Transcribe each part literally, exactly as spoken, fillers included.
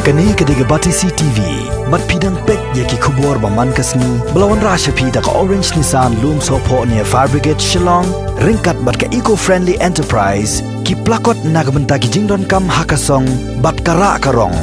Kane ka dei ka Batesi T V. Bad phi dang peit ïa ki khubor ba man ka sngi ba la wanrah sha phi da ka Orange Nissan Lumsohphoh near Fire Brigade Shillong, ryngkat bad ka Eco Friendly Enterprise, ki plakot na ka bynta ki jingdonkam ha ka song bad ka rah ka rong.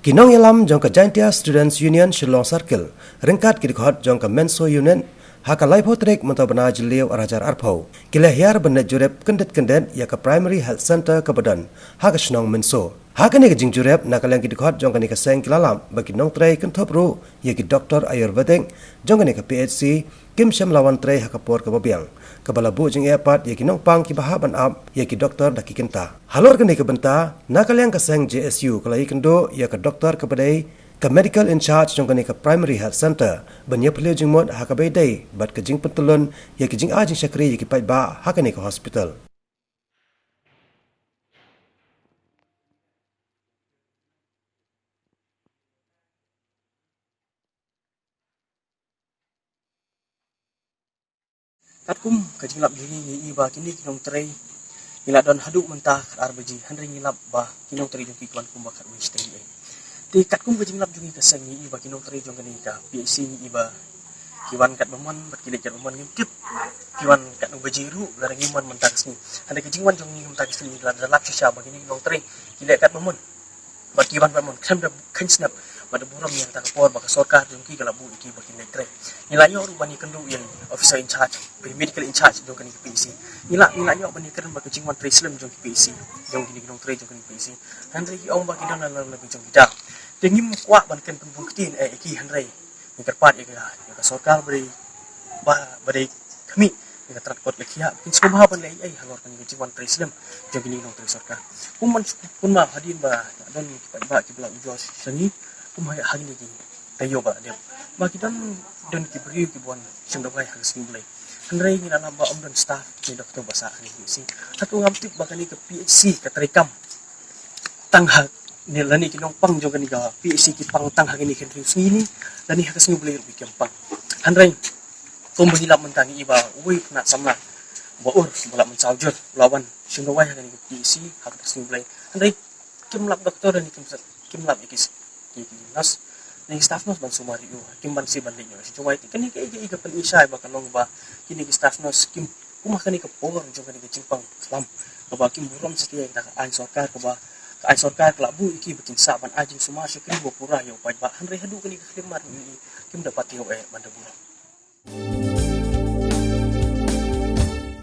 Ki nongïalam jong ka Jaintia Students Union Shillong Circle ryngkat ki dkhot jong ka Menso Unit, ha ka laiphew tarik mynta u bnai Jylliew ar hajar arphew, ki la hiar ban leit jurip kyndit kyndit ïa ka Primary Health Centre kaba don ha ka shnong Menso. Ha kane ka jingjurip, na ka liang ki dkhot jong kane ka seng ki la lap ba ki nongtrei kynthup ruh ïa ki doktor Ayurvedic jong kane ka P H C kim shym la wan trei ha ka por kaba biang, kaba la buh jingeh pat ïa ki nongpang kiba hap ban ap ïa ki doktor da ki kynta. Halor kane ka bynta, na ka liang ka seng J S U ka la ïakynduh ïa ka doktor kaba dei ka medical in charge jong kane ka Primary Health Centre ban ïaphylliew jingmut ha kaba ïadei bad ka jingpyntyllun ïa ki jingai jingshakri ïa ki paidbah ha kane ka hospital. Katkum ka jinglap jong ngi, ngi i ba kine ki nongtrei ngi la don haduh mynta khatar baje, hynrei ngi lap ba ki nongtrei jong ki ki wan kumba khatwei shiteng. Te katkum ka jinglap jong ngi ka seng, ngi i ba ki nongtrei jong kane ka P H C, ngi i ba ki wan katba mon bad ki leit katba mon, ngim tip ki wan katno baje ruh, lada ngim wan mynta ka sngi. Hynrei ka jingwan jong ngi mynta ka sngi, ngi la da lap shisha ba kine ki nongtrei ki leit katba mon bad ki wan bad mon, khlem da kheiñ snep bad da burom ïa kata ka por ba ka sorkar jong ki ka la buh ïa ki ba kin leit trei. Ngi la ïoh ruh ban ïakynduh ïa i officer in charge, i medical in charge jong kane ka P H C. Ngi la, ngi la ïoh ban ïakren bad ka jingwan trei slem jong ki P H C, jong kine ki nongtrei jong kane ka P H C. Hynrei ki ong ba ki don la la la jong ki da. Te ngim kwah ban kren pynbun ktien eh ïa ki, hynrei ngi kyrpad ïa ka, ïa ka sorkar ba dei, ba, ba dei khmih ïa ka tnat kot la khia, kin sngewbha ban leh ei ei halor kane ka jingwan trei slem jong kine ki nongtrei sorkar. Kum ban, kum ban hadien ba don ki paidbah kiba la ujor sha ngi, kum ha, ha kine ki taïew ba la dep, ba ki don, don ki briew kiba wan shim dawai ha ka sngi Blei. Hynrei ngi la lap ba ym don staff ne doktor ba sah ha kane ka P H C. Hato ngam tip ba kane ka P H C ka trei kam tang ha, ne lane ki nongpang jong kane ka P H C ki pang tang ha kine ki hynriew sngi ne lane ha ka sngi Blei ruh kim pang. Hynrei kumba ngi lap mynta, ngi i ba uwei u khynnah samla ba ur ba la mynsaw jur u la wan shim dawai ha kane ka P H C ha ka sngi Blei. Hynrei kim lap doktor ne kim sa-, kim lap ïa ki s-, ïa ki nurse ne ki staff nurse ban sumar ïa u, kim banse ban leit noh sha jong wai. Te kane ka, ka, ka pyni shai ba ka long ba kine ki staff nurse kim, kum ha kane ka por jong kane ka jingpang khlam, kaba kim burom satia ïa ka aiñ sorkar, kaba ka aiñ sorkar ka la buh ïa ki ba kin sah ban ai jingsumar shakri ba pura ïa u paidbah. Hynrei haduh kane ka khyllipmat ngi i kim da pat ïoh eh ban da burom.